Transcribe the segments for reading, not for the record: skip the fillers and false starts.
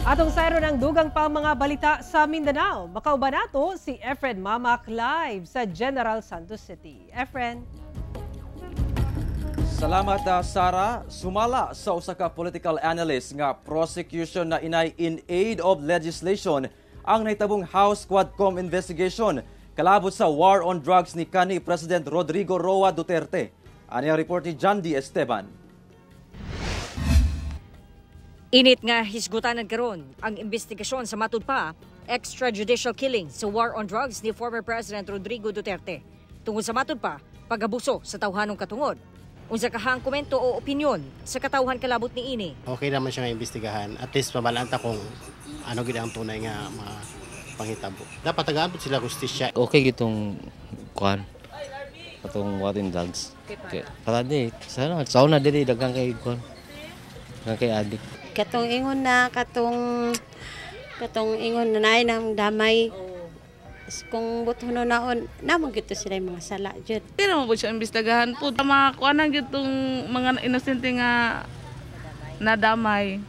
Atong sayron ang dugang pa mga balita sa Mindanao. Makauban nato si Efren Mamac live sa General Santos City. Efren. Salamat, Sara. Sumala sa usa ka political analyst nga prosecution na inay in aid of legislation ang nahitabong House Quadcom investigation kalabot sa war on drugs ni kanhi President Rodrigo Roa Duterte. Ani ang report ni John D. Esteban. Init nga hisgutanan karon ang investigasyon sa matud pa extrajudicial killing sa war on drugs ni former President Rodrigo Duterte. Tungod sa matud pa pag-abuso sa tawhanong katungod. Unsa kahang komento o opinyon sa katawhan kalabot ni ini? Okay naman siya nga imbestigahan. At least mabalaan ta kung ano gid ang tunay nga mga panghitabo. Dapat tagaan sila hustisya. Okay gitong kuan atong war on drugs. Okay. Para di sana sa una dili daghan kay kuan. Daghan kay addict. Katong ingon na naay nang damay. Kung butono naon, namang gito sila yung mga sala jud. Di naman po siya imbestigahan po. Mga kuan ang gitong mga inosente nga nadamay.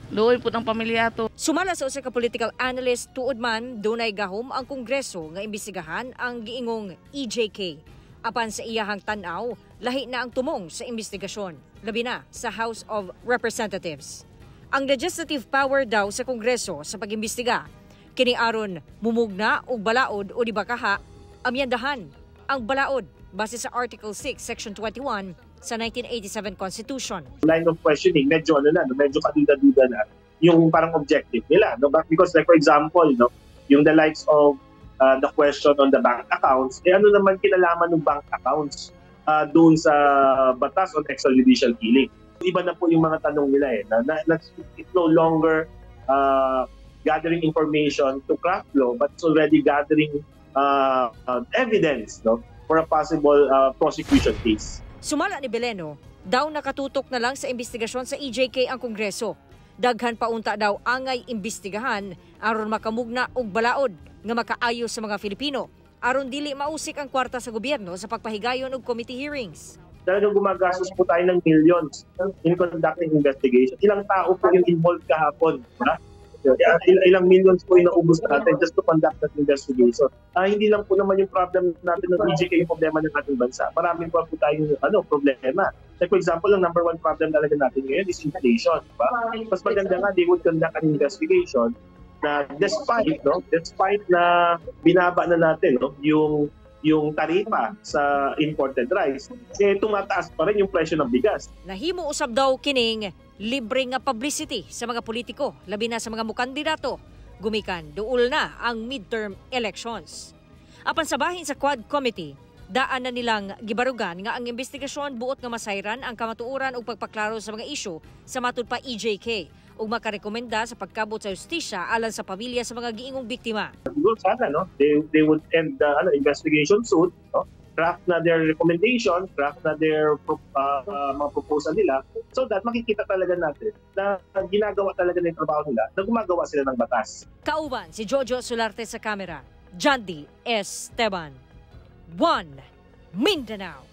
Luoy po ng pamilya to. Sumala sa usa ka political analyst, tuod man dunay gahom ang Kongreso nga imbestigahan ang giingong EJK. Apan sa iyahang tan-aw, lahi na ang tumong sa investigasyon, labi na sa House of Representatives. Ang legislative power daw sa Kongreso sa pag-imbestiga, kini aron mumugna og balaod o di ba kaha, amyandahan ang balaod base sa Article 6, Section 21 sa 1987 Constitution. Line of questioning, medyo ano na, no, medyo kaduda-duda na yung parang objective nila. No? Because like for example, no, yung the likes of the question on the bank accounts, eh ano naman kinalaman ng bank accounts doon sa batas on extrajudicial killing? Iba na po yung mga tanong nila eh. Na it's no longer gathering information to craft law, but it's already gathering evidence, no, for a possible prosecution case. Sumala ni Beleno, daw nakatutok na lang sa investigasyon sa EJK ang Kongreso. Daghan pa unta daw angay imbestigahan aron makamugna og balaod nga makaayo sa mga Filipino aron dili mausik ang kwarta sa gobyerno sa pagpahigayon og committee hearings. Talagang gumagastos po tayo ng millions in conducting investigation. Ilang tao po yung involved kahapon, diba? Ilang millions po yung naubos natin just to conduct that investigation. Hindi lang po naman yung problem natin ng EJK yung problema ng ating bansa. Maraming pa po tayong problema. Like for example, ang number one problem talaga natin ngayon is inflation. Diba? Mas maganda nga, they would conduct an investigation na despite, no, despite na binaba na natin, no, yung taripa sa imported rice, eh tumataas pa rin yung presyo ng bigas. Nahimo usab daw kining libre nga publicity sa mga politiko, labi na sa mga mukandidato. Gumikan duol na ang midterm elections. Apan sa bahin sa Quad Committee, daan na nilang gibarugan nga ang investigasyon buot nga masayran ang kamatuoran ug pagpaklaro sa mga isyu sa matud pa EJK ug makarekomenda sa pagkabot sa hustisya alang sa pamilya sa mga giingong biktima. Siguro sana, no, they would end the investigation soon, no? Craft na their recommendation, craft na their mga proposal nila so that makikita talaga natin na ginagawa talaga ng trabaho nila, na gumagawa sila ng batas. Kauban si Jojo Solarte sa kamera, Jandy Esteban. 1 Mindanao.